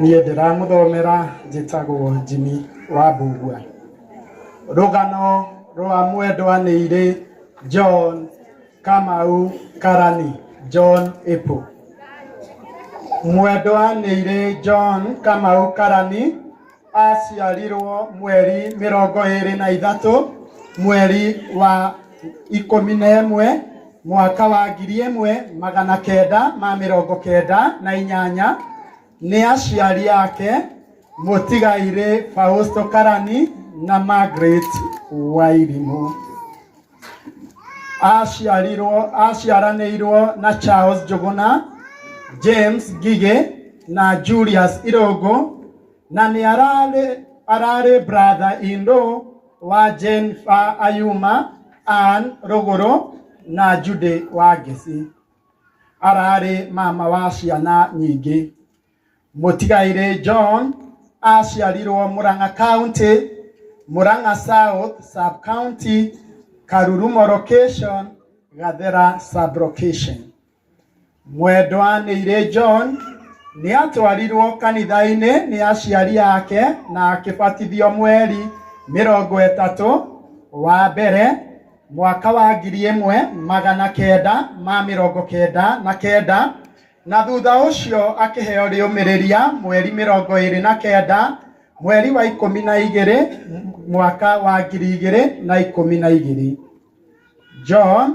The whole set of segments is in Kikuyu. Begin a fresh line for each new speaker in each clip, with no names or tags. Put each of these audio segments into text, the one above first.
Niĩ ndĩramũthomera njĩtagwo Jimmy wa Mbugua. Rũgano rwa mwendwa nĩ irĩ John Kamau Karani, John Apple. Mwendwa nĩ irĩ John Kamau Karani aciarirwo mweri 23 mweri wa 11 mwaka wa 1998 nĩ aciari ake mũtigairĩ Fausto Karani na Margaret Wairimũ. Aciarirwo aciaranĩirwo na Charles Njũgũna, James Ngigĩ na Julius Irũngũ na nĩ ararĩ ararĩ brother in law wa Jennifer Ayuma, Ann Rũgũrũ na Judy Wangeci. Ararĩ mama wa ciana nyingĩ. Mũtigairĩ John aciarirwo Murang'a County, Murang'a South Sub-County, Karurumo Location, Gathera Sub-Location. Mwendwa Nĩirĩ John nĩ atwarirwo kanitha-inĩ nĩ aciari ake na akĩbatithio mweri 31 wa mbere mwaka wa 1999 na thutha ũcio akĩheo rĩũmĩrĩria mweri 29 mweri wa 12 mwaka wa 2012. John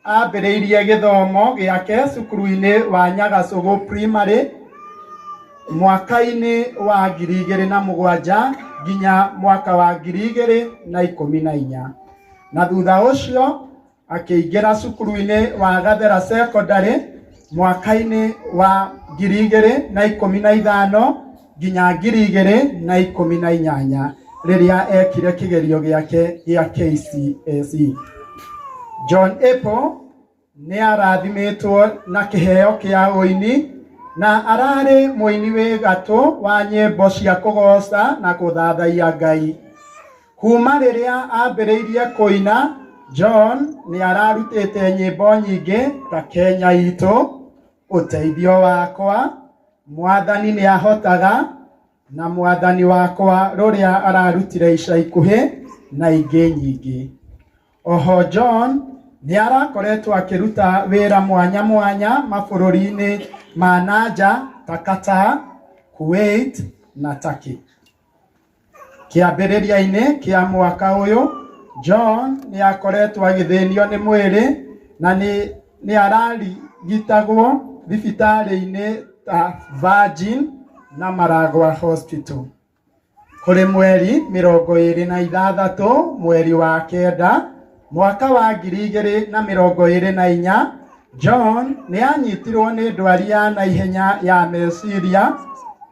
ambĩrĩirie gĩthomo gĩake cukuru-inĩ wa Nyagacũgũ Primary mwaka-inĩ wa 2007 nginya mwaka wa 2014 na thutha ũcio akĩingĩra cukuru-inĩ wa Gathera Secondary mwaka-inĩ wa 2015 nginya 2018 rĩrĩa ekire kĩgerio gĩake gĩa KCSE. John Apple nĩ arathimĩtwo na kĩheo kĩa ũini na ararĩ mũini wĩ gatũ wa nyĩmbo cia kũgoca na kũthathaiya Ngai. Kuma rĩrĩa ambĩrĩirie kũina, John nĩ ararutĩte nyĩmbo nyingĩ ta Kenya itũ, Ũteithio wakwa, Mwathani nĩ ahotaga, na Mwathani wakwa rũrĩa ararutire ica ikuhĩ na ingĩ nyingĩ. Oho John nĩ arakoretwo akĩruta wĩra mwanya mwanya mabũrũri-inĩ ma nanja ta Qatar, Kuwait na Turkey. Kĩambĩrĩria-inĩ kĩa mwaka ũyũ, John nĩ akoretwo agĩthĩnio nĩ mwĩrĩ na nĩ ararigitagwo thibitarĩ-inĩ ta Virgin na Maragua Hospital. Kũrĩ mweri 26 mweri wa kenda mwaka wa 2024, John nĩ anyitirwo nĩ ndwari ya naihenya ya meciria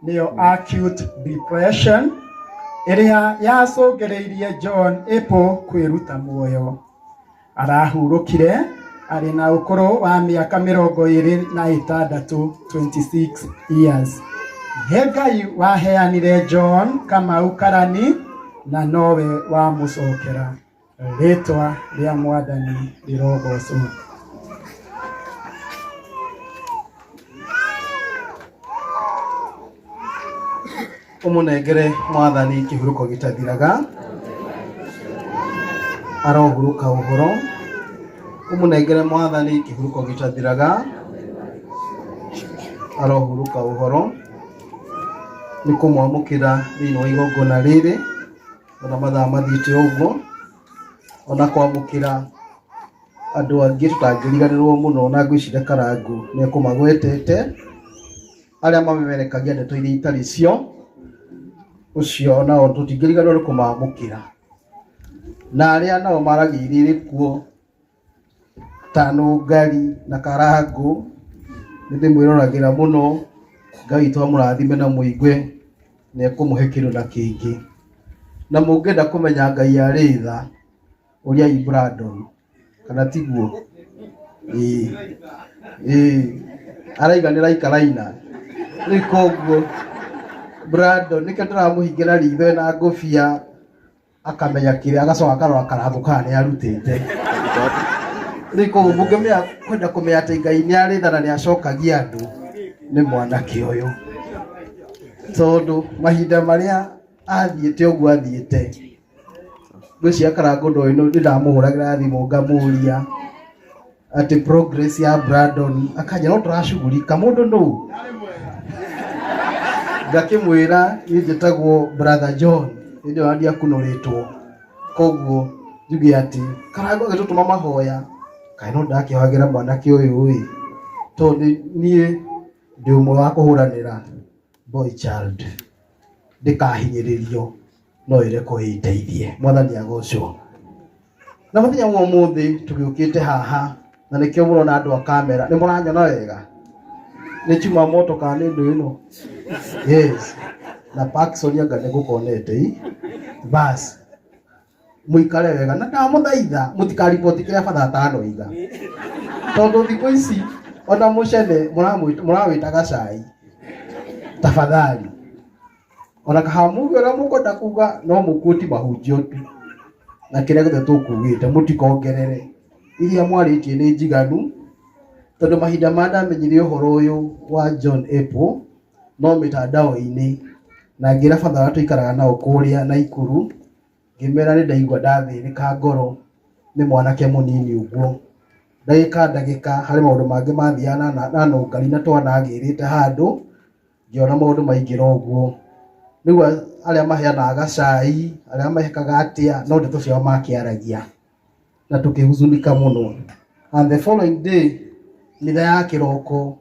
nĩyo acute depression ĩrĩa yacũngĩrĩirie John Apple kwĩruta muoyo. Arahurũkire arĩ na ũkũrũ wa mĩaka 26, 26 years. Nĩ Ngai waheanire John Kamau Karani na nowe wamũcokera. Rĩtwa rĩa Mwathani rĩrogocwo.
Ũmũnengere Mwathani kĩhurũko gĩtathiraga, arohurũka ũhoro. Ũmũnengere Mwathani kĩhurũko gĩtathiraga, arohurũka ũhoro. Nĩ kũmwamũkĩra thĩinĩ wa igongona rĩrĩ, ona mathaa mathiĩte ũguo, ona kwamũkĩra andũ angĩ tũtangĩriganĩrwo mũno na ngwĩciria Karangũ nĩ ekũmagwetete. Arĩa mamemerekagia ndeto iria itarĩ cio, ũcio nao tũtingĩriganĩrwo nĩ kũmamũkĩra. Na arĩa nao maragia iria irĩ kuo ta Nũngari na Karangũ, nĩ ndĩmwĩroragĩra mũno, Ngai witũ amũrathime na mũigue nĩ ekũmũhe kĩndũ na kĩngĩ. Na mũngĩenda kũmenya Ngai arĩ tha, ũriai Brandon. Kana tiguo? Ĩĩ, ĩĩ, araiga nĩ raikaraina. Rĩu koguo Brandon nĩkĩo ndĩramũhingĩra ritho ena ngũbia akamenya kĩrĩa agacoka akarora Karangũ kana nĩ arutĩte. Rĩu koguo mũngĩmenya kwenda kũmenya atĩ Ngai nĩ arĩ tha na nĩ acokagia andũ nĩ mwanake ũyũ. Tondũ mahinda marĩa athiĩte ũguo athiĩte, ngwĩciria Karangũ ndoĩ nĩ ndamũhũragĩra thimũ ngamũria atĩ progress ya Brandon, akanjĩra no tũracugurika mũndũ nũ, ngakĩmwĩra niĩ njĩtagwo Brother John, hĩndĩ ĩyo ndiakunũrĩtwo, koguo njuge atĩ Karangũ agĩtũtũma mahoya, kaĩ no ndakĩhoyagĩra mwanake ũyũ ĩ, tondũ niĩ ndĩ ũmwe wa kũhũranĩra boy child ndĩkahinyĩrĩrio no ĩrekwo ĩteithie. Mwathani agocwo. Na mũthenya wa ũmũthĩ tũgĩũkĩte haha na nĩkĩo mũrona andũ a kamera, nĩ mũranyona wega? Nĩ chuma moto kana nĩ ndũ ĩno? Yes. Na Parkson anga nĩ ngũkonete i. Bas. Mũikare wega na ndamũthaitha mũtikariboti kĩrĩa batha atanoiga, tondũ thikũ ici ona mũcene mũrawĩtaga cai. Tafadhali, ona kaha muge ũrĩa mũkwenda kuga, no mũkuoti mahunjio tu na kĩrĩa gĩothe tũkugĩte, mũtikongerere. Iria mwarĩtie nĩ njiganu, tondũ mahinda ma ndamenyire ũhoro ũyũ wa John Apple no mĩtandao-inĩ, na ngĩra batha arĩa tũikaraga nao kũrĩa Naikuru, ngĩmera nĩ ndaigua ndathĩnĩka ngoro nĩ mwanake mũnini ũguo. Ndagĩka ndagĩka harĩ maũndũ mangĩ mathiaga na nũngari na twanagĩrĩte handũ, ngĩona maũndũ maingĩra ũguo. Rĩu arĩa maheanaga gacai, arĩa mekaga atĩa, no ndeto ciao makĩaragia na tũkĩhuzunika mũno. And the following day, mitha ya kĩroko,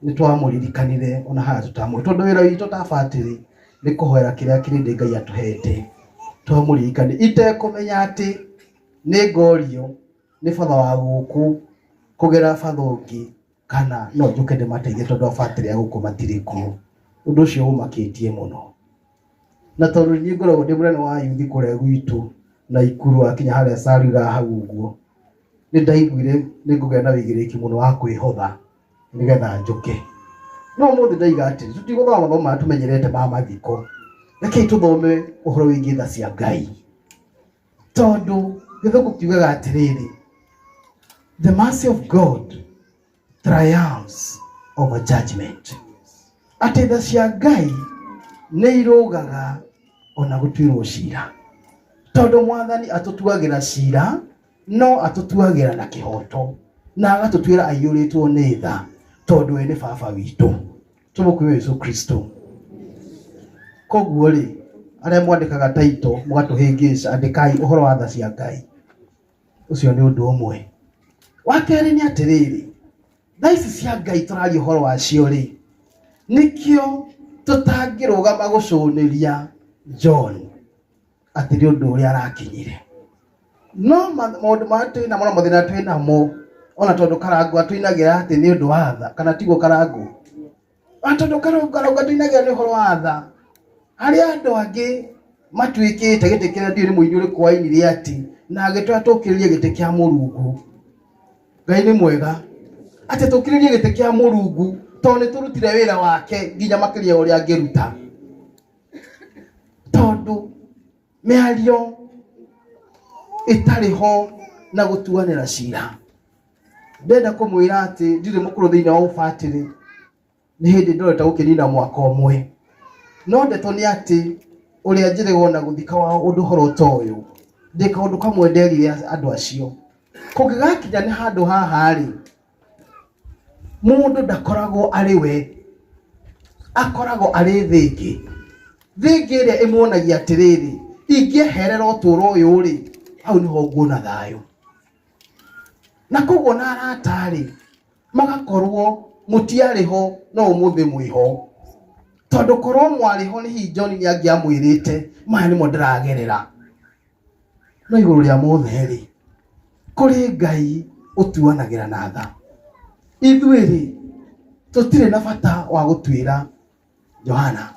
nĩ twamũririkanire ona haha tũtamũĩ, tondũ wĩra witũ ta batĩrĩ nĩ kũhoera kĩrĩa kĩrĩndĩ Ngai atũhete. Twamũririkanire itekũmenya atĩ nĩ ngorio nĩ batha wa gũkũ kũgera batha ũngĩ, kana no njũke ndĩmateithie tondũ abatĩrĩ a gũkũ matirĩ kuo. Ũndũ ũcio ũmakĩtie mũno. Na tondũ niĩ ngoragwo ndĩ mũnene wa yuthi kũrĩa gwitũ Naikuru, wakinya harĩa Sarura hau ũguo, nĩ ndaiguire nĩ ngũgĩa na wĩigĩrĩrĩki mũno wa kwĩhotha nĩgetha njũke. No ũmũthĩ ndaiga atĩrĩ, tũtigũthoma mathomo marĩa tũmenyerete ma mathiko, rekei tũthome ũhoro wĩgiĩ tha cia Ngai, tondũ gĩthũngũ kiugaga atĩrĩrĩ, "The mercy of God triumphs over judgment," atĩ tha cia Ngai nĩ irũgaga ona gũtuĩrwo cira, tondũ Mwathani atũtuagĩra cira no atũtuagĩra na kĩhoto, na agatũtuĩra aiyũrĩtwo nĩ tha, tondũ we nĩ baba witũ. Tũmũkũyũ Yesu Kristo. Koguo rĩ, arĩa mwandĩkaga taito mũgatũhĩngĩca, andĩkai ũhoro wa tha cia Ngai. Ũcio nĩ ũndũ ũmwe. Wa kerĩ nĩ atĩrĩrĩ, tha ici cia Ngai tũraria ũhoro wacio rĩ, nĩkĩo tũtangĩrũgama gũcũnĩria John atĩ nĩ ũndũ ũrĩa arakinyire. No maũndũ marĩa twĩ namo na mathĩna twĩ namo, ona tondũ Karangũ atũinagĩra atĩ nĩ ũndũ wa tha, kana tiguo Karangũ? Ona tondũ Karangũ atũinagĩra nĩ ũhoro wa tha, harĩ andũ angĩ matuĩkĩte gĩtĩ kĩrĩa ndiũĩ nĩ mũini ũrĩkũ wainire atĩ na agĩtwĩra tũkĩrĩrie gĩtĩ kĩa Mũrungu. Ngai nĩ mwega atĩ tũkĩrĩrie gĩtĩ kĩa Mũrungu, tondũ nĩ tũrutire wĩra wake nginya makĩria ya ũrĩa angĩruta, tondũ mĩario ĩtarĩ ho na gũtuanĩra cira. Ndenda kũmwĩra atĩ ndirĩ mũkũrũ thĩinĩ wa ũbatĩrĩ, nĩ hĩndĩ ndorete gũkĩnina mwaka ũmwe, no ndeto nĩ atĩ ũrĩa njĩrĩgwo na gũthika wa ũndũ ũhoro ta ũyũ, ndĩ kaũndũ kamwe nderire andũ acio, kũngĩgakinya nĩ handũ haha rĩ, mũndũ ndakoragwo arĩ we, akoragwo arĩ thĩ ĩngĩ, thĩ ĩngĩ ĩrĩa ĩmuonagia atĩrĩrĩ, ingĩeherera ũtũũro ũyũ rĩ, hau nĩho nguona thayũ. Na koguo na arata rĩ, magakorwo mũtiarĩ ho no ũmũthĩ mwĩho, tondũ korwo mwarĩ ho nĩ hihi John nĩ angĩamwĩrĩte maya nĩmo ndĩragerera. No igũrũ rĩa mothe rĩ, kũrĩ Ngai ũtuanagĩra na tha. Ithuĩ rĩ, tũtirĩ na bata wa gũtuĩra Johana,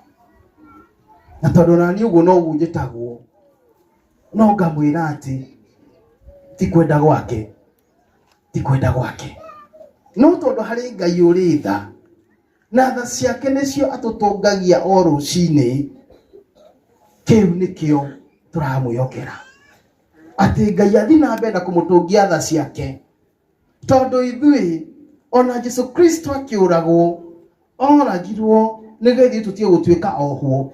na tondũ ona niĩ ũguo noguo njĩtagwo, no ngamwĩra atĩ ti kwenda gwake, ti kwenda gwake, no tondũ harĩ Ngai ũrĩ tha, na tha ciake nĩcio atũtũngagia o rũcinĩ, kĩu nĩkĩo tũramwĩhokera, atĩ Ngai athiĩ na mbere na kũmũtũngia tha ciake, tondũ ithuĩ ona Jesu Kristo akĩũragwo oragirwo. Nĩgetha ithuĩ tũtige gũtuĩka ohwo.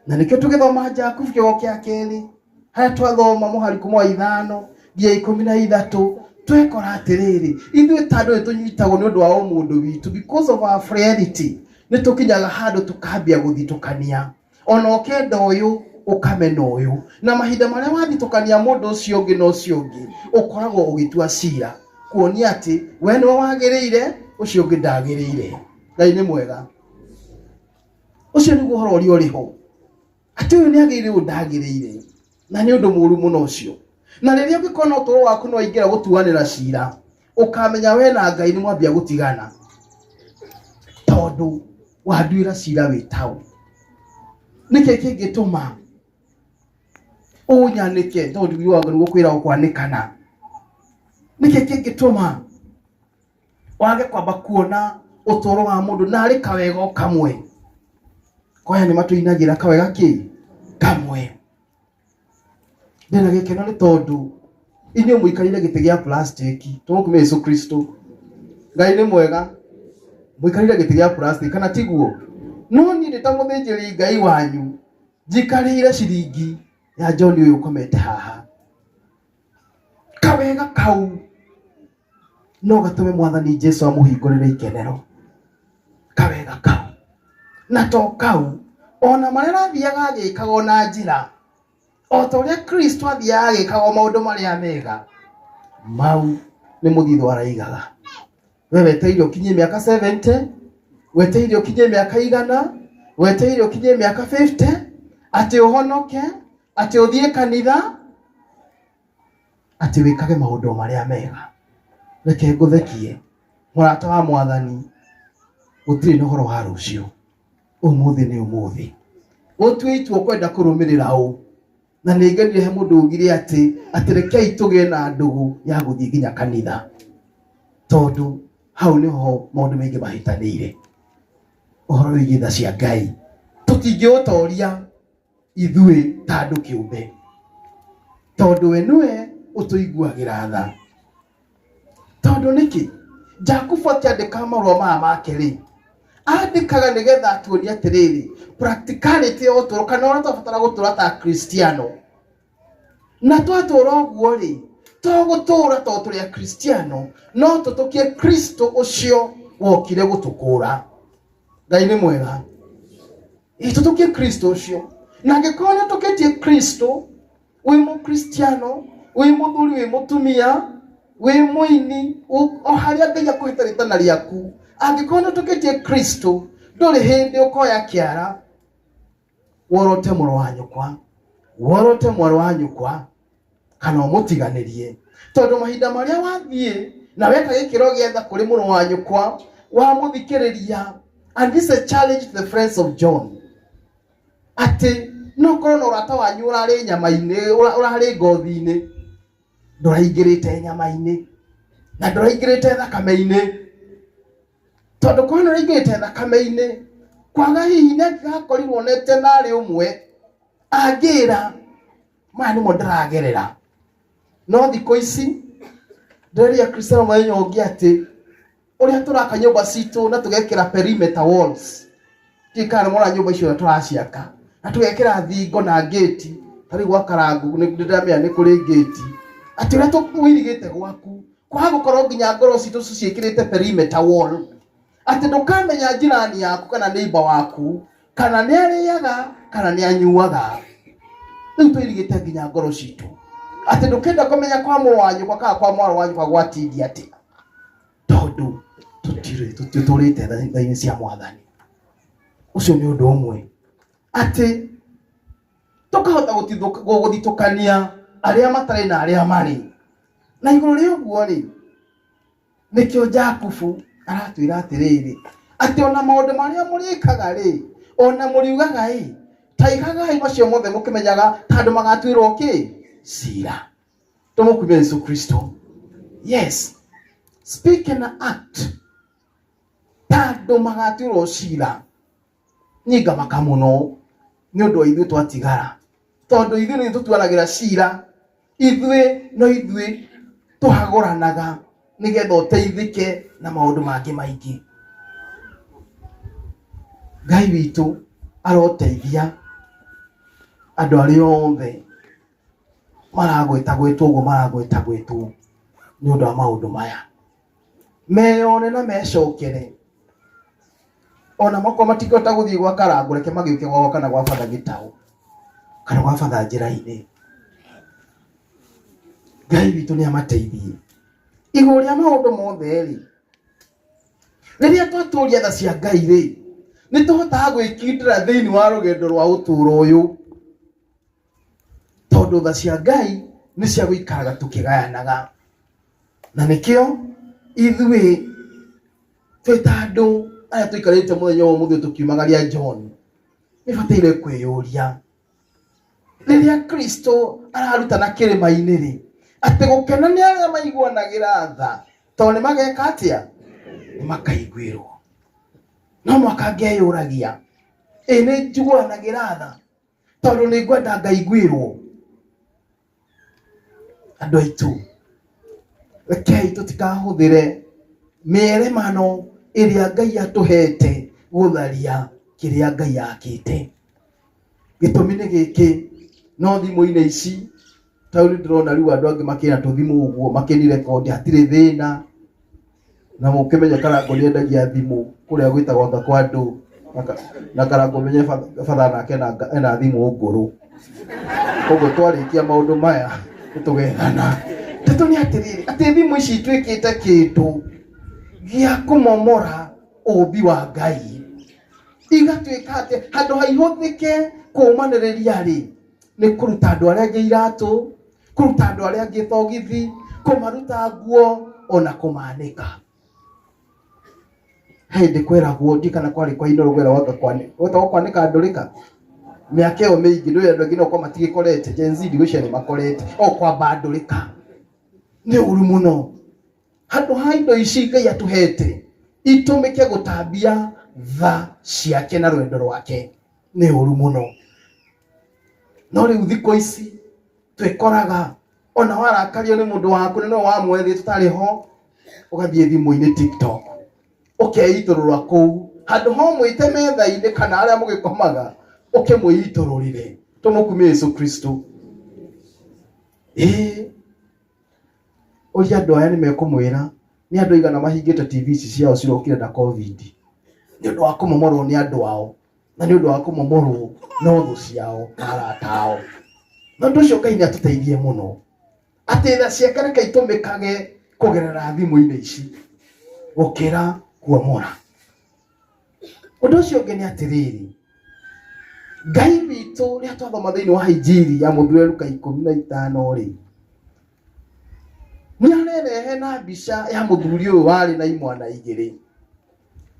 Na nĩkĩo tũgĩthoma Jakubu kĩogo kĩa kerĩ, harĩa twathoma mũhari kuma wa 5 nginya 13, twekora atĩrĩrĩ, ithuĩ ta andũ nĩ tũnyitagwo nĩ ũndũ wa ũmũndũ witũ, because of our frailty, nĩ tũkinyaga handũ tũkambia gũthitũkania. Ona ũkenda ũyũ ũkamena ũyũ, na mahinda marĩa wathitũkania mũndũ ũcio ũngĩ na ũcio ũngĩ, ũkoragwo ũgĩtua cira kuonia atĩ we nĩwe wagĩrĩire, ũcio ũngĩ ndagĩrĩire. Ngai nĩ mwega. Ũcio nĩguo ũhoro ũrĩa ũrĩ ho, atĩ ũyũ nĩ agĩrĩire, ũyũ ndagĩrĩire, na nĩ ũndũ mũũru mũno ũcio. Na rĩrĩa ũngĩkorwo na ũtũũro waku nĩ waingĩra gũtuanĩra cira, ũkamenya we na Ngai nĩ mwambia gũtigana, tondũ wanduĩra cira wĩ taũ. Nĩkĩ kĩngĩtũma ũnyanĩke? Tondũ nĩguo kwĩra ũkwanĩkana. Nĩkĩ kĩngĩtũma wage kwamba kuona ũtũũro wa mũndũ narĩ kawega o kamwe? Kwaya nĩ matũinagĩra kawega kĩ kamwe. Ndĩna gĩkeno nĩ tondũ inyuĩ mũikarĩire gĩtĩ gĩa plastic. Tũmũkumia Yesu Kristo. Ngai nĩ mwega. Mũikarĩire gĩtĩ gĩa plastic kana tiguo? No niĩ ndĩ ta mũthĩnjĩri Ngai wanyu njikarĩire ciringi ya John ũyũ ũkomete haha. Kawega kau no gatũme Mwathani Jesu amũhingũrĩre ikenero. Kawega kau na to kau, ona marĩa arathiaga agĩkaga ona njĩra o ta ũrĩa Kristo athiaga agĩkaga maũndũ marĩa mega, mau nĩ mũthithũ araigaga. We wetereire ũkinyie mĩaka 70, wetereire ũkinyie mĩaka 100, wetereire ũkinyie mĩaka 50 atĩ ũhonoke, atĩ ũthiĩ kanitha, atĩ wĩkage maũndũ marĩa mega. Reke ngũthekie, mũrata wa Mwathani, gũtirĩ na ũhoro wa rũciũ. Ũmũthĩ nĩ ũmũthĩ. Ũtue itua ũkwenda kũrũmĩrĩra ũ. Na nĩ ngenire he mũndũ ugire atĩ rekei tũgĩe na ndũgũ ya gũthiĩ nginya kanitha, tondũ hau nĩho maũndũ maingĩ mahĩtanĩire. Ũhoro wĩgiĩ tha cia Ngai tũtingĩũtoria ithuĩ ta andũ kĩũmbe, tondũ we nĩwe ũtũiguagĩra tha. Tondũ nĩkĩ Jakubu akĩandĩka marũa maya make rĩ, andĩkaga nĩgetha atuonie atĩrĩrĩ, practicality ya ũtũũro, kana ũrĩa twabatara gũtũũra ta Akristiano. Na twatũũra ũguo rĩ, to gũtũũra tondũ tũrĩ Akristiano, no tũtũkie Kristo ũcio wokire gũtũkũũra. Ngai nĩ mwega. Ĩ, tũtũkie Kristo ũcio. Na angĩkorwo nĩ ũtũkĩtie Kristo, wĩ mũkristiano, wĩ mũthuri, wĩ mũtumia, wĩ mũini, o harĩa Ngai akũhete rĩtana rĩaku, angĩkorwo nĩ ũtũkĩtie Kristo, ndũrĩ hĩndĩ ũkoya kĩara worote mũrũ wa nyũkwa, worote mwarĩ wa nyũkwa, kana ũmũtiganĩrie. Tondũ mahinda marĩa wathiĩ na weka gĩkĩro gĩa tha kũrĩ mũrũ wa nyũkwa, wamũthikĩrĩria, and this is a challenge to the friends of John, atĩ no korwo na ũrata wanyu ũrarĩ nyama-inĩ, ũrarĩ ngothi-inĩ, ndũraingĩrĩte nyama-inĩ na ndũraingĩrĩte thakame-inĩ. Tondũ korwo nĩũraingĩrĩte thakame-inĩ, kwaga hihi nĩ angĩgakorirwo onete narĩ ũmwe angĩra maya nĩmo ndĩragerera. No thikũ ici ndĩreria Kristiano mũthenya ũngĩ atĩ ũrĩa tũraka nyũmba citũ na tũgekĩra perimeter walls, ndiũĩ kana nĩmwona nyũmba icio ũrĩa tũraciaka na tũgekĩra thingo na ngĩti. Ta rĩu gwa Karangũ nĩndĩramenya nĩ kũrĩ ngĩti, atĩ ũrĩa tũirigĩte gwaku kwaga gũkorwo nginya ngoro citũ tũciĩkĩrĩte perimeter wall, atĩ ndũkamenya njirani yaku kana neighbor waku kana nĩ arĩaga kana nĩ anyuaga. Rĩu tũirigĩte nginya ngoro citũ atĩ ndũkenda kũmenya kwa mũrũ wa nyũkwa kana kwa mwarĩ wa nyũkwa gwatindia atĩa, tondũ tũtũrĩte tha-inĩ cia Mwathani. Ũcio nĩ ũndũ ũmwe, atĩ tũkahota gũthitũkania arĩa matarĩ na arĩa marĩ. Na igũrũ rĩa ũguo rĩ, nĩkĩo Jakubu aratwĩra atĩrĩrĩ, atĩ ona maũndũ marĩa mũrĩkaga rĩ, ona mũriugaga ĩ, ta ikagai macio mothe mũkĩmenyaga ta andũ magatuĩrwo kĩ? Cira. Tũmũkumie Yesu Kristo. Yes, speak and act ta andũ magatuĩrwo cira. Niĩ ngamaka mũno nĩ ũndũ wa ithuĩ twatigara, tondũ ithuĩ nĩ tũtuanagĩra cira, ithuĩ no ithuĩ tũhagũranaga nĩgetha ũteithĩke na maũndũ mangĩ maingĩ. Ngai witũ aroteithia andũ arĩa othe maragwĩtagwĩtwo ũguo maragwĩtagwĩtwo nĩ ũndũ wa maũndũ maya, meyone na mecokere. Ona makorwo matingĩhota gũthiĩ gwa Karangũ, reke magĩũke gwakwa kana gwa Batha Gĩtaũ kana gwa Batha njĩra-inĩ. Ngai witũ nĩ amateithie. Igũrũ rĩa maũndũ mothe rĩ, rĩrĩa twatũria tha cia Ngai rĩ, nĩ tũhotaga gwĩkindĩra thĩinĩ wa rũgendo rwa ũtũũro ũyũ, tondũ tha cia Ngai nĩ cia gũikaraga tũkĩgayanaga. Na nĩkĩo ithuĩ twĩ ta andũ arĩa tũikarĩte mũthenya wa ũmũthĩ tũkiumagaria John, nĩ bataire kwĩyũria rĩrĩa Kristo ararutana kĩrĩma-inĩ rĩ, atĩ gũkena nĩ arĩa maiguanagĩra tha, tondũ nĩ mageka atĩa? Nĩ makaiguĩrwo. No mwaka ngeyũragia, ĩ nĩ njiguanagĩra tha tondũ nĩ ngwenda ngaiguĩrwo? Andũ aitũ, rekei tũtikahũthĩre mĩeremano ĩrĩa Ngai atũhete gũtharia kĩrĩa Ngai akĩte. Gĩtũmi nĩ gĩkĩ, no thimũ-inĩ ici ta rĩu nĩndĩrona rĩu andũ angĩ makĩna tũthimũ ũguo makĩni record hatirĩ thĩna, na mũkĩmenye Karangũ nĩ endagia thimũ kũrĩa gwĩtagwo anga kwa andũ, na Karangũ menye batha nake ena thimũ ngũrũ. Koguo twarĩkia maũndũ maya nĩtũgethana. Ndeto nĩ atĩrĩrĩ, atĩ thimũ ici ituĩkĩte kĩndũ gĩa kũmomora ũmbi wa Ngai. Igatuĩka atĩ handũ ha ihũthĩke kũũmanĩrĩria rĩ, nĩ kũruta andũ arĩa angĩ iratũ, kũruta andũ arĩa angĩ thogithi, kũmaruta nguo ona kũmanĩka. He hĩndĩ kweragwo, ndiũĩ kana kwarĩ kwa Inooro kweragwo anga gwetagwo kwanĩka ndũrĩka? Mĩaka ĩyo mĩingĩ ndũĩ andũ aingĩ no gũkorwo matigĩkorete, Gen Z ndigwĩciria nĩ makorete. O kwamba ndũrĩka nĩ ũru mũno. Handũ ha indo ici Ngai atũhete itũmĩke gũtambia tha ciake na rwendo rwake nĩ ũru mũno. No rĩu thikũ ici twĩkoraga ona warakario nĩ mũndũ waku na nĩwe wamwethire tũtarĩ ho, ũgathiĩ thimũ-inĩ TikTok ũkeitũrũra kũu handũ ha ũmwĩte metha-inĩ kana harĩa mũgĩkomaga ũkĩmwĩitũrũrĩre. Tũmũkumie Yesu Kristo. Ĩĩ, ũria andũ aya nĩ mekũmwĩra nĩ andũ aigana mahingĩte TV ici ciao cirokire na COVID nĩ ũndũ wa kũmomorwo nĩ andũ ao na nĩ ũndũ wa kũmomorwo no thũ ciao na arata ao. Na ũndũ ũcio Ngai nĩ atũteithie mũno atĩ tha ciake reke itũmĩkage kũgerera thimũ-inĩ ici gũkĩra kuomora. Ũndũ ũcio ũngĩ nĩ atĩrĩrĩ, Ngai witũ rĩrĩa twathoma thĩinĩ wa Injiri ya mũthuri Luka 15 rĩ, nĩ arerehe na mbica ya mũthuri ũyũ warĩ na imwana igĩrĩ,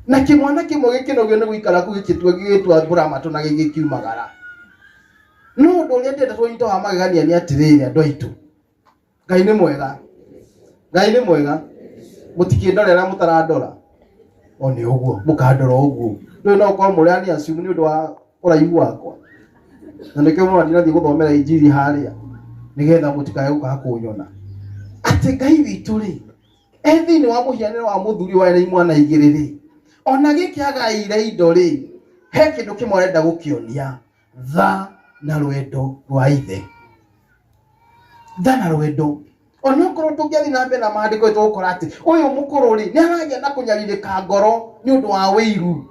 na kĩmwana kĩmwe gĩkĩnogio nĩ gũikara kũu gĩgĩtua gĩgĩtua mbura matũ na gĩgĩkiumagara. No ũndũ ũrĩa ndĩrenda tũnyite wa magegania nĩ atĩrĩrĩ, andũ aitũ, Ngai nĩ mwega, Ngai nĩ mwega. Mũtikĩndore arĩa mũtarandora, o nĩ ũguo mũkandora ũguo. Rĩu no ũkorwo mũrani assume nĩ ũndũ wa ũraihu wakwa, na nĩkĩo mũra ndinathiĩ gũthomera injiri harĩa nĩgetha mũtikae gũka kũnyona. Atĩ Ngai witũ rĩ, e thĩinĩ wa mũhianĩre wa mũthuri warĩ na imwana igĩrĩ rĩ, ona gĩkĩ agaĩire indo rĩ, he kĩndũ kĩmwe arenda gũkĩonia, tha na rwendo rwa ithe. Tha na rwendo. Onokorwo tũngĩathiĩ na mbere na maandĩko nĩ tũgũkora atĩ ũyũ mũkũrũ rĩ, nĩ aragĩa na kũnyarirĩka ngoro nĩ ũndũ wa wĩiru.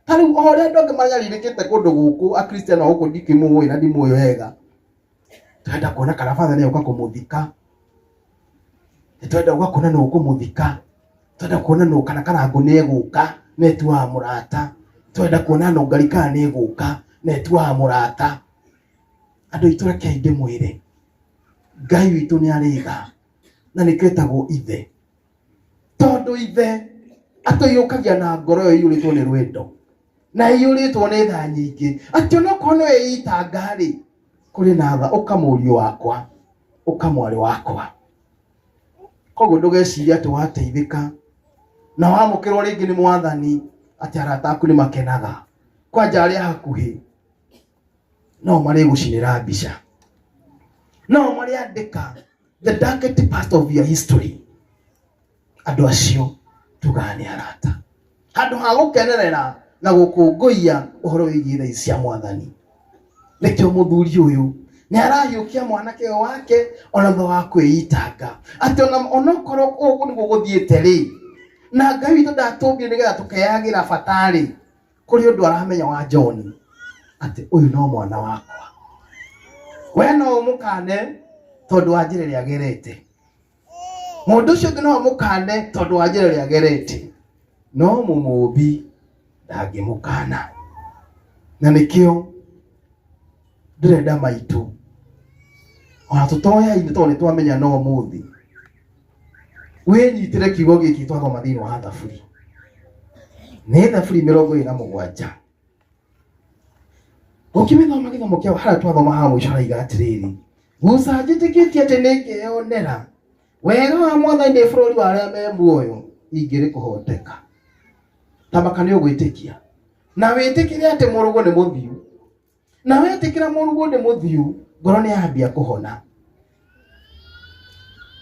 Ta rĩu o ũrĩa andũ angĩ manyarirĩkĩte kũndũ gũkũ, Akristiano a gũkũ ndikĩmũĩ na ndimũĩ wega. Tũrenda kuona kana batha nĩ egũka kũmũthika. Nĩtũrenda gũka kuona nũ ũkũmũthika. Tũrenda kuona nũ kana Karangũ nĩ egũka na etuaga mũrata. Tũrenda kuona Nũngari kana nĩ egũka na etuaga mũrata. Andũ aitũ rekei ndĩmwĩre, Ngai witũ nĩ arĩ tha na nĩkĩo etagwo ithe. Tondũ ithe atũiyũkagia na ngoro ĩyo ĩiyũrĩtwo nĩ rwendo na ĩiyũrĩtwo nĩ tha nyingĩ, atĩ onokorwo nĩ wĩitanga-rĩ, kũrĩ na tha, ũka mũriũ wakwa, ũka mwarĩ wakwa. Koguo ndũgecirie atĩ wateithĩka na wamũkĩrwo rĩngĩ nĩ Mwathani atĩ arata aku nĩ makenaga. Kwanja arĩa hakuhĩ no marĩgũcinĩra mbica, no marĩandĩka the darkest part of your history. Andũ acio tugaga nĩ arata, handũ ha gũkenerera na Na gũkũngũiya ũhoro wĩgiĩ tha ici cia mwathani. Nĩkĩo mũthuri ũyũ nĩ arahiũkia mwanake ũyũ wake ona thutha wa kwĩitanga atĩ ona onokorwo ũguo nĩguo gũthiĩte rĩ, na Ngai witũ ndatũmbire nĩgetha tũkeyagĩra bata rĩ, kũrĩ ũndũ aramenya wa John atĩ ũyũ no mwana wakwa. We no ũmũkane tondũ wa njĩra ĩrĩa agerete, mũndũ ũcio ũngĩ no amũkane tondũ wa njĩra ĩrĩa agerete, no mũmũmbi ndangĩmũkana. Na nĩkĩo ndĩrenda maitũ ona tũtoyaine tondũ nĩ twamenya no ũmũthĩ wĩnyitĩre kiugo gĩkĩ twathoma thĩinĩ wa Thaburi, nĩ Thaburi 27. Ũkĩmĩthoma gĩthomo kĩa harĩa twathoma haha mũico haraiga atĩrĩrĩ, guca njĩtĩkĩtie atĩ nĩ ngeyonera wega wa mwathani ndĩ bũrũri wa arĩa me muoyo, ingĩrĩ kũhoteka. Tamaka nĩ ũgwĩtĩkia na wĩtĩkĩre atĩ mũrũguo nĩ mũthiu, na wetĩkĩra mũrũguo nĩ mũthiu, ngoro nĩ yambia kũhona,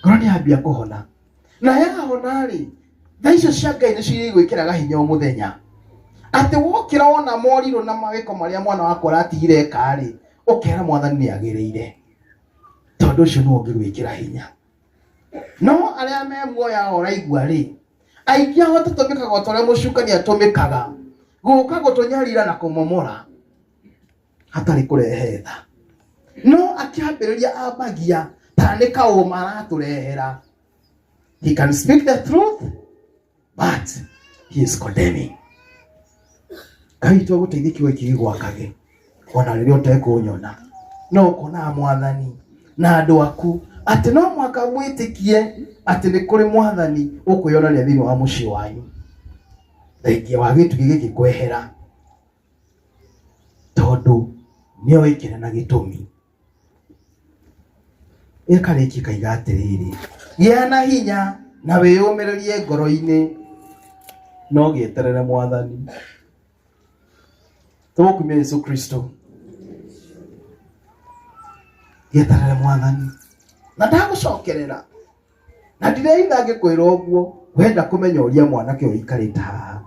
ngoro nĩ yambia kũhona. Na yahona rĩ, tha icio cia Ngai nĩcio iria igwĩkĩraga hinya o mũthenya, atĩ wokĩra wona morirũ na mawĩko marĩa mwana waku aratigire eka rĩ, ũkera mwathani nĩ agĩrĩire, tondũ ũcio nĩwe ũngĩgwĩkĩra hinya. No arĩa me muoyo aya ũraigua rĩ, aingĩ ao tũtũmĩkaga o ta ũrĩa mũcukani atũmĩkaga gũka gũtũnyarira na kũmomora hatarĩ kũrehe tha. No akĩambĩrĩria ambagia ta nĩ kaũma aratũrehera. He can speak the truth but he is condemning. Ngai witũ agũteithie kiugo gĩkĩ gĩgwakage ona rĩrĩa ũtekũnyona, no ũkonaga mwathani na andũ aku atĩ no mũhaka mwĩtĩkie atĩ nĩ kũrĩ mwathani ũkwĩyonania thĩinĩ wa mũciĩ wanyu, thengia wa gĩtugĩ gĩkĩ kwehera, tondũ nĩoĩ kĩrĩa na gĩtũmi. Ĩkarĩkia ĩkaiga atĩrĩrĩ, gĩa na hinya na wĩyũmĩrĩrie ngoro-inĩ, no gĩeterere mwathani. Tũgũkumia Yesu Kristo. Gĩeterere mwathani na ndagũcokerera na ndireitha ngĩkwĩra ũguo. Wenda kũmenya ũria mwanake ũyũ ũikarĩte haha,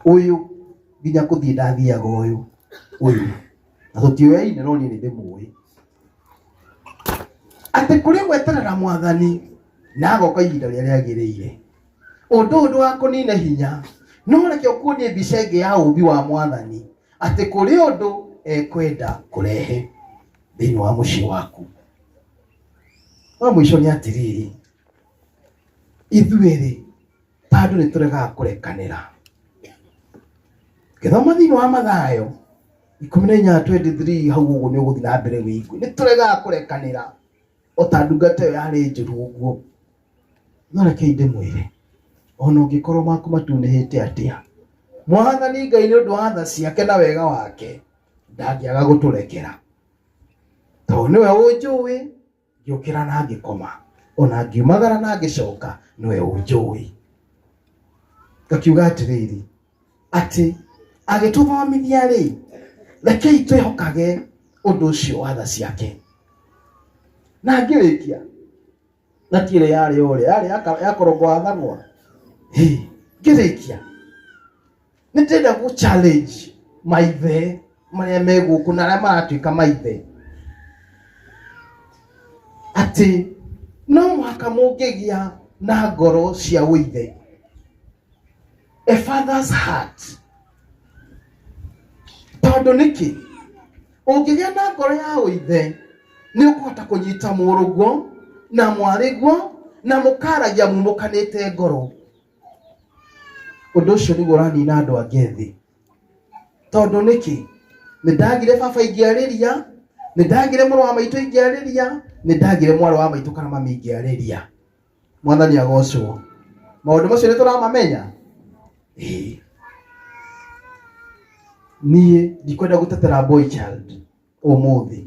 ũyũ nginya kũthiĩ ndathiaga ũyũ ũyũ na tũtiũyaine, no niĩ nĩ ndĩmũĩ atĩ kũrĩ gweterera mwathani na agoka ihinda rĩrĩa rĩagĩrĩire. Ũndũ ũyũ ndũgakũnine hinya, no reke ũkuonie mbica ĩngĩ ya ũmbi wa mwathani, atĩ kũrĩ ũndũ ekwenda kũrehe thĩinĩ wa mũciĩ waku. Wa mũico nĩ atĩrĩrĩ, ithuĩ-rĩ ta andũ nĩ tũregaga kũrekanĩra. Ngĩthoma thĩinĩ wa Mathayo 14:23 hau ũguo nĩ ũgũthiĩ na mbere wĩigue, nĩ tũregaga kũrekanĩra o ta ndungata ĩyo yarĩ njũru ũguo. No rekei ndĩmwĩre, ona ũngĩkorwo maku matunĩhĩte atĩa, mwathani Ngai nĩ ũndũ wa tha ciake na wega wake ndangĩaga gũtũrekera, tondũ nĩwe ũnjũĩ ngĩũkĩra na ngĩkoma, ona ngiumagara na ngĩcoka, nĩwe ũnjũĩ. Ngakiuga atĩrĩrĩ, atĩ agĩtũthomithia rĩ, rekei twĩhokage ũndũ ũcio wa tha ciake. Na ngĩrĩkia na ti ĩrĩa yarĩ ũrĩa yarĩ ya kũrongo wa thanwa. Hĩ, ngĩrĩkia nĩ ndĩrenda gũ challenge maithe marĩa me gũkũ na arĩa maratuĩka maithe atĩ no mũhaka mũngĩgĩa na ngoro cia ũithe, a father's heart. Tondũ nĩkĩ? Ũngĩgĩa na ngoro ya ũithe nĩ ũkũhota kũnyita mũrũguo na mwarĩguo na mũkaragia mumũkanĩte ngoro. Ũndũ ũcio nĩguo ũranina andũ angĩ ethĩ. Tondũ nĩkĩ? Nĩ ndagire baba ingĩarĩria, nĩ ndagire mũrũ wa maitũ ingĩarĩria, nĩ ndagire mwarĩ wa maitũ kana mami ingĩarĩria. Mwathani agocwo. Maũndũ macio nĩ tũramamenya. Ĩĩ. Niĩ ndikwenda gũtetera boy child ũmũthĩ,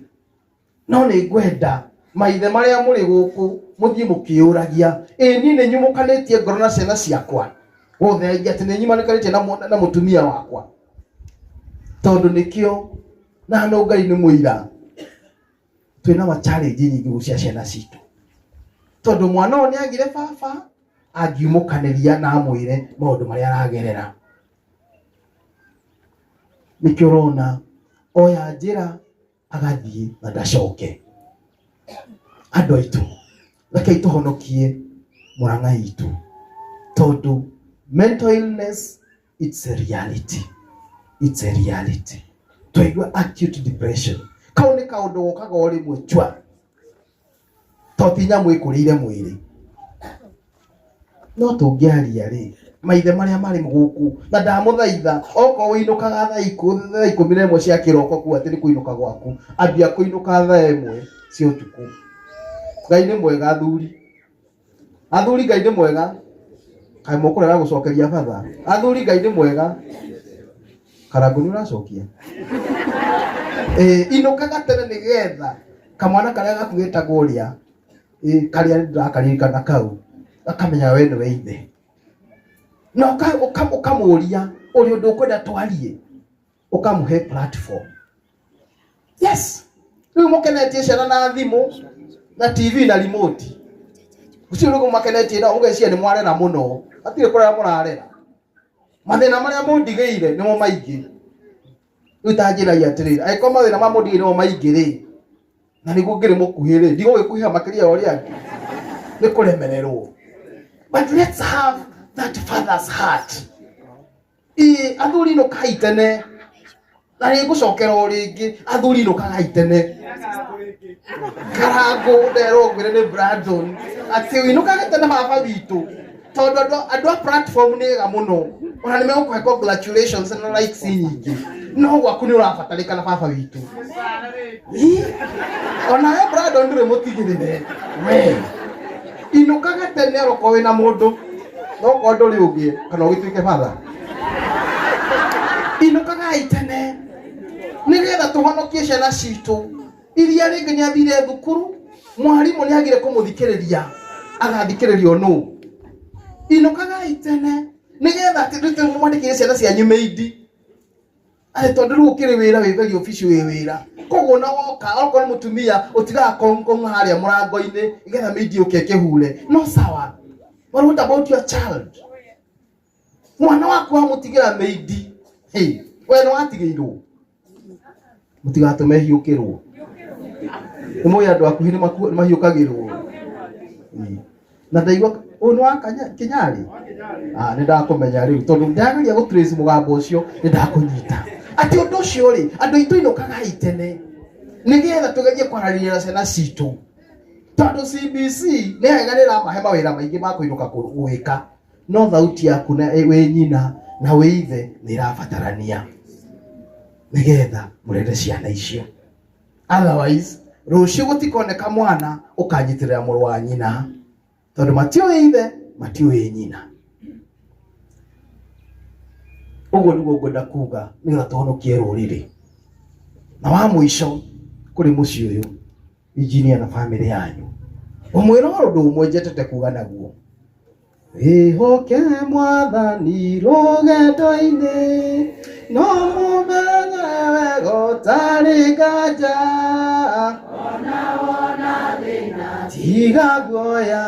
no nĩ ngwenda maithe marĩa mũrĩ gũkũ mũthiĩ mũkĩũragia, ĩ niĩ nĩ nyumũkanĩtie ngoro na ciana ciakwa, gũthengia atĩ nĩ nyumanĩkanĩtie na mũtumia wakwa? Tondũ nĩkĩo na no Ngai nĩ mũira, twĩna ma challenge nyingĩ cia ciana citũ, tondũ mwana ũyũ nĩ agire baba angiumũkanĩria na amwĩre maũndũ marĩa aragerera. Nĩkĩo ũrona oya njĩra agathiĩ na ndacoke. Andũ aitũ, rekei tũhonokie Murang'a itũ, tondũ mental illness, it's a reality, it's a reality. Twaigua acute depression, kau nĩ kaũndũ gokaga o rĩmwe chwa, to ti nyamũ ĩkũrĩire mwĩrĩ. No tũngĩaria rĩ, maithe marĩa marĩ gũkũ, na ndamũthaitha, okorwo ũinũkaga thaa 11 cia kĩroko kuu atĩ nĩ kũinũka gwaku, ambia kũinũka thaa 1 cia ũtukũ. Ngai nĩ mwega athuri, athuri Ngai nĩ mwega. Kaĩ mũkũrega gũcokeria batha? Athuri Ngai nĩ mwega. Karangũ nĩ ũracokia? Inũkaga tene nĩgetha kamwana karĩa gaku getagwo ũrĩa, karĩa ndĩrakaririkana kau, gakamenya we nĩwe ithe. Na ũkamũria ũrĩ ũndũ ũkwenda twarie, ũkamũhe platform. Yes, rĩu mũkenetie ciana na thimũ na TV na remote, ũcio nĩguo makenetie nao, mũgeciria nĩ mwarera mũno. Hatirĩ kũrera mũrarera. Mathĩna marĩa mũndigĩire nĩmo maingĩ. Rĩu ta njĩrai atĩrĩrĩ, angĩkorwo mathĩna ma mũndigĩire nĩmo maingĩ rĩ, na nĩguo ngĩrĩ mũkuhĩ rĩ, ndigũgĩkuhĩha makĩria ya ũrĩa angĩ nĩ kũremererwo. But let's have that father's heart. Ĩĩ, athuri inũkai tene, na nĩ ngũcokera o rĩngĩ, athuri inũkagai tene. Karangũ nderwo ngwĩre nĩ Brandon atĩ ũinũkage tene baba witũ, tondũ andũ a platform nĩ ega mũno, ona nĩ megũkũhe congratulations na likes nyingĩ, no gwaku nĩ ũrabatarĩkana baba witũ. Ĩ, onawe Brandon ndũrĩ mũtigĩrĩre we, inũkaga tene orokorwo wĩna mũndũ, no korwo ndũrĩ ũngĩ kana ũgĩtuĩke batha. Inũkagai tene nĩgetha tũhonokie ciana citũ iria rĩngĩ nĩ athire thukuru, mwarimũ nĩ agire kũmũthikĩrĩria, agathikĩrĩrio nũ? Inũkagai tene nĩgetha mwandĩkĩre ciana cianyu maid, atĩ tondũ rĩu ũkĩrĩ wĩra wĩ very official, wĩ wĩra, koguo na woka okorwo nĩ mũtumia ũtigaga kongong harĩa mũrango-inĩ nĩgetha maid yũke ĩkĩhure. No sawa, but what about your child? Mwana waku wamũtigĩra maid? Hey, we nĩ watigĩirwo, mũtigatũme hiũkĩrwo. Nĩ mũĩ andũ akuhĩ nĩ mahiũkagĩrwo. Na ndaigua ũyũ nĩ wa Kĩnyarĩ. Ah, nĩ ndakũmenya rĩu, tondũ ndageria gũ trace mũgambo ũcio, nĩ ndakũnyita atĩ ũndũ ũcio rĩ, andũ aitũ inũkagai tene nĩgetha tũgerie kwaranĩria na ciana citũ, tondũ CBC nĩ wega, nĩ ĩramahe mawĩra maingĩ ma kũinũka gwĩka, no thauti yaku na wĩ nyina na wĩ ithe nĩ ĩrabatarania nĩgetha mũrere ciana icio. Otherwise rũciũ gũtikoneka mwana ũkanyitĩrĩra mũrũ wa nyina, tondũ matiũĩ ithe, matiũĩ nyina. Ũguo nĩguo ngwenda kuga nĩgetha tũhonokie rũrĩrĩ. Na wa mũico, kũrĩ mũciĩ ũyũ, injinia na bamĩrĩ yanyu, ũmwĩra ũndũ ũmwe njetete kuga naguo: wĩhoke Mwathani rũgendo-inĩ, no mũmenye wega ũtarĩ nganja. Tiga guoya,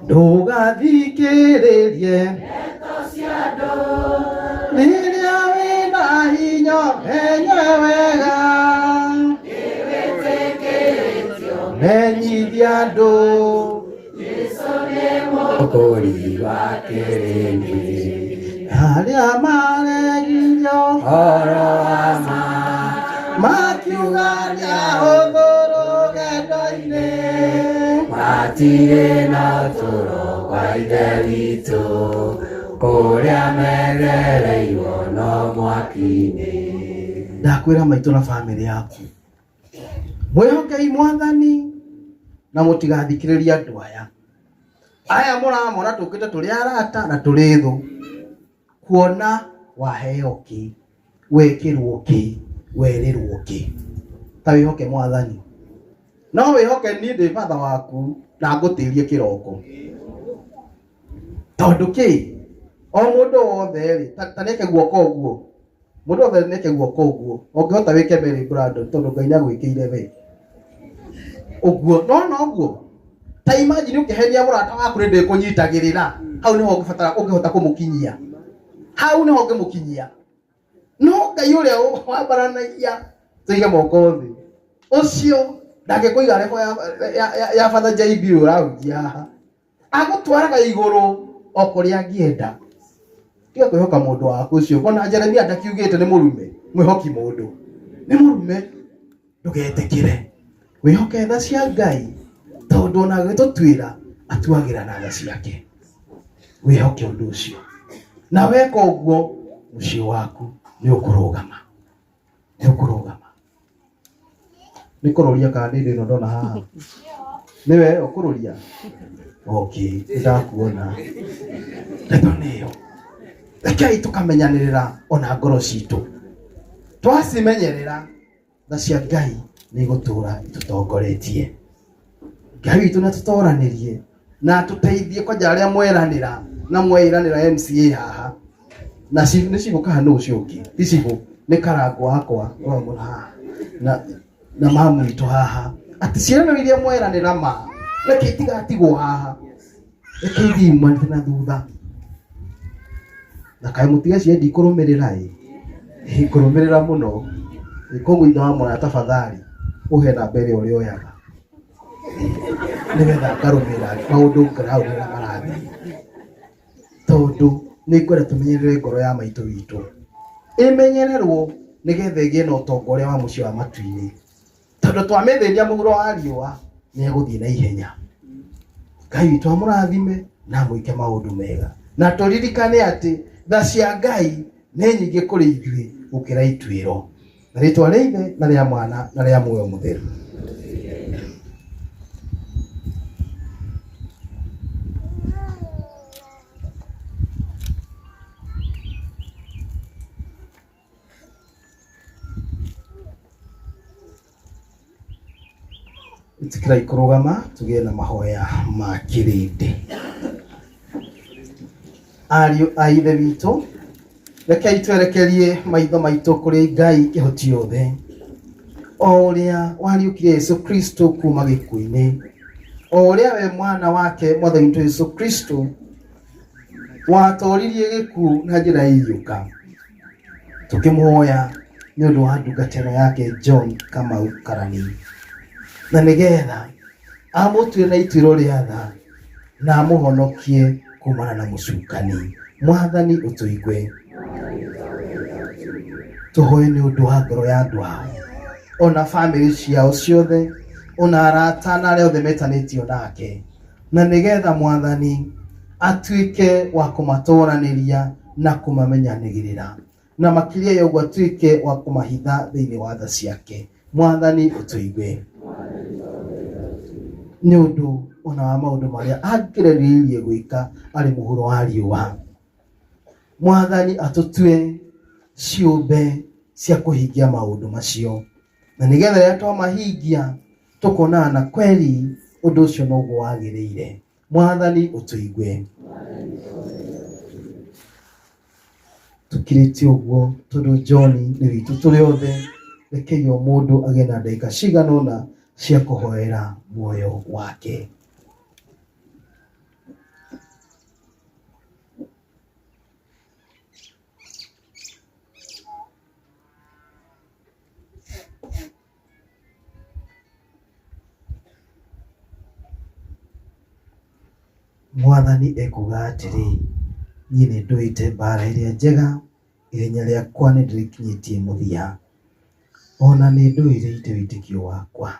ndũgathikĩrĩrie rĩrĩa wĩna hinya, menye wega, menyithia andũ
Mũkũri wa kĩrĩndĩ
arĩa maregirio
ũhoro wa ma,
makiuga nĩahũthũ rũgendo-inĩ,
matirĩ na ũtũũro kwa Ithe witũ, kũrĩa megereirwo no mwaki-inĩ.
Ndakwĩra maitũ na bamĩrĩ yaku, mwĩhokei Mwathani na mũtigathikĩrĩrie andũ aya. Aya mũramona tũkĩte tũrĩ arata na tũrĩ thũ. Kuona waheo kĩ, wekĩrwo kĩ, werĩrwo kĩ, ta wĩhoke Mwathani. No wĩhoke niĩ ndĩ batha waku na ngũtĩrie kĩroko, tondũ kĩ, o mũndũ wothe rĩ, ta nĩeke guoko ũguo, mũndũ wothe nĩeke guoko ũguo. Ũngĩhota wĩke Mary Brandon, tondũ Ngai nĩagwĩkĩire we ũguo. No noguo ta imagine ũkĩhenia mũrata waku, nĩ ndĩkũnyitagĩrĩra. Hau nĩho ũngĩbatara ũngĩhota kũmũkinyia, hau nĩho ũngĩmũkinyia. No Ngai ũrĩa wambaranagia tũige moko thĩ, ũcio ndangĩkũiga level ya Father JB ũyũ ũrahunjia haha, agũtwaraga igũrũ o kũrĩa angĩenda. Tiga kwĩhoka mũndũ waku ũcio. Ona Jeremia ndakiugĩte nĩ mũrume, mwĩhoki mũndũ nĩ mũrume. Ndũgetĩkĩre, wĩhoke tha cia Ngai, tondũ ona agĩtũtuĩra atuagĩra na tha ciake. Wĩhoke ũndũ ũcio, na weka ũguo mũciĩ waku nĩ ũkũrũgama, nĩ ũkũrũgama. Nĩ kũrũria kana nĩ ĩno ndona haha nĩwe ũkũrũria? Okay, nĩ ndakuona. Ndeto nĩ ĩyo. Rekei tũkamenyanĩrĩra ona ngoro citũ, twacimenyerera tha cia Ngai nĩ igũtũra itũtongoretie. Ngai witũ nĩ atũtoranĩrie na atũteithie kwanja arĩa mweranĩra na mweĩranĩra MCA haha na nĩ cibũ kana nũ ũcio ũngĩ ti cibũ nĩ karangũ wakwa ũramũra haha na mamu witũ haha atĩ ciĩranĩro iria mweranĩra ma reke itigatigwo haha, reke ithiĩ iumanĩte na thutha. Na kaĩ mũtige cie ndikũrũmĩrĩra ĩ ngũrũmĩrĩra mũno. Koguo ithe wa mwana tafadhali ũhe namba ĩrĩa ũrĩoyaga nĩgetha ngarũmĩrĩra maũndũ ground ũrĩa marathiĩ, tondũ nĩ ngwenda tũmenyerere ngoro ya maitũ witũ ĩmenyererwo nĩgetha ĩgĩe na ũtonga ũrĩa wa mũciĩ wa matu-inĩ, tondũ twamĩthĩnia mũhuro wa riũa nĩ egũthiĩ na ihenya. Ngai witũ amũrathime na amwĩke maũndũ mega, na tũririkane atĩ tha cia Ngai nĩ nyingĩ kũrĩ ithuĩ gũkĩra ituĩro. Na rĩtwa rĩa Ithe na rĩa Mwana na rĩa Muoyo Mũtheru. Ĩtĩkĩrai kũrũgama tũgĩe na mahoya ma kĩrĩndĩ. Ariũ a Ithe witũ, rekei twerekerie maitho maitũ kũrĩ Ngai kĩhoti yothe, o ũrĩa wariũkirie Yesu Kristo kuma gĩkuũ-inĩ, o ũrĩa we mwana wake Mwathani witũ Yesu Kristo watoririe gĩkuũ na njĩra ya iriũka. Tũkĩmũhoya nĩ ũndũ wa ndungata ĩno yake John Kamau Karani, na nĩgetha amũtue na ituĩro rĩa tha na amũhonokie kumana na mũcukani. Mwathani ũtũigue. Tũhoe nĩ ũndũ wa ngoro ya andũ ao, ona bamĩrĩ ciao ciothe, ona arata na arĩa othe metanĩtio nake, na nĩgetha Mwathani atuĩke wa kũmatoranĩria na kũmamenyanĩgĩrĩra, na makĩria ya ũguo atuĩke wa kũmahitha thĩinĩ wa tha ciake. Mwathani ũtũigue. Nĩ ũndũ ona wa maũndũ marĩa angĩrĩrĩirie gwĩka arĩ mũhuro wa riũa, Mwathani atũtue ciũmbe cia kũhingia maũndũ macio, na nĩgetha rĩrĩa twamahingia tũkonaga na kweri ũndũ ũcio noguo wagĩrĩire. Mwathani ũtũigue. Tũkirĩte ũguo tondũ John nĩ witũ tũrĩ othe, rekei o mũndũ agĩe na ndagĩka cigana ũna cia kũhoera muoyo wake. Mwathani ekuuga atĩrĩ, niĩ nĩ ndũĩte mbaara ĩrĩa njega, ihenya rĩakwa nĩ ndĩrĩkinyĩtie mũthia, o na nĩ ndũĩrĩte wĩtĩkio wakwa.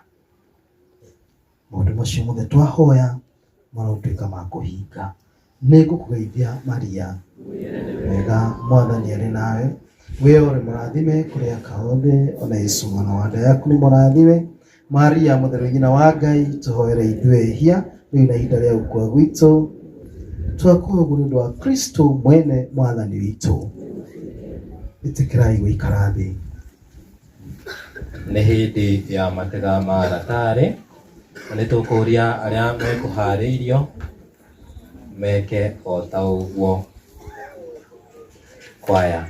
Maũndũ macio mothe twahoya marotuĩka ma kũhinga. Nĩngũkũgeithia Maria, wega Mwathani arĩ nawe, we ũrĩ mũrathime kũrĩ aka othe, ona Yesu mwana wa nda yaku nĩ mũrathime. Maria mũtheru nyina wa Ngai, tũhoere ithuĩ ehia, rĩu na ihinda rĩa gũkua gwitũ. Twakũhoya ũguo nĩ ũndũ wa Kristo mwene Mwathani witũ. Ĩtĩkĩrai gũikara thĩ.
Nĩ hĩndĩ ya matega ma ratarĩ, na nĩ tũkũria arĩa mekũharĩirio meke o ta ũguo. Kwaya.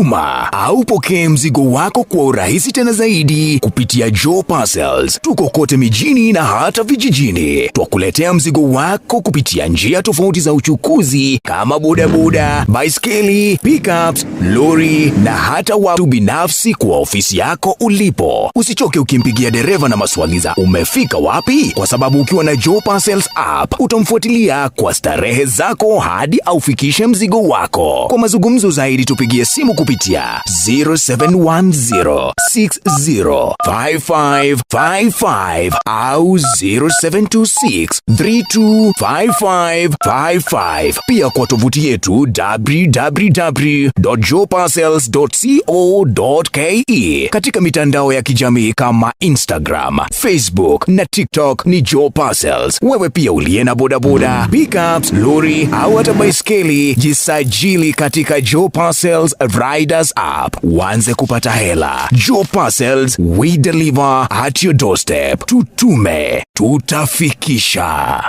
Tuma au pokee mzigo wako kwa urahisi tena zaidi kupitia Joe Parcels. Tuko kote mijini na hata vijijini. Twakuletea mzigo wako kupitia njia tofauti za uchukuzi kama bodaboda, baiskeli, pickups, lori na hata watu binafsi kwa ofisi yako ulipo. Usichoke ukimpigia dereva na maswali za umefika wapi, kwa sababu ukiwa na Joe Parcels app utamfuatilia kwa starehe zako hadi aufikishe mzigo wako. Kwa mazungumzo zaidi tupigie simu kupitia 0710605555 au 0726325555, pia kwa tovuti yetu www.joeparcels.co.ke. Katika mitandao ya kijamii kama Instagram, Facebook na TikTok ni Joe Parcels. Wewe pia uliye na bodaboda, pickups, lori au hata baiskeli, jisajili katika Joe Parcels Riders app uanze kupata hela. Joe Parcels, we deliver at your doorstep. Tutume, tutafikisha.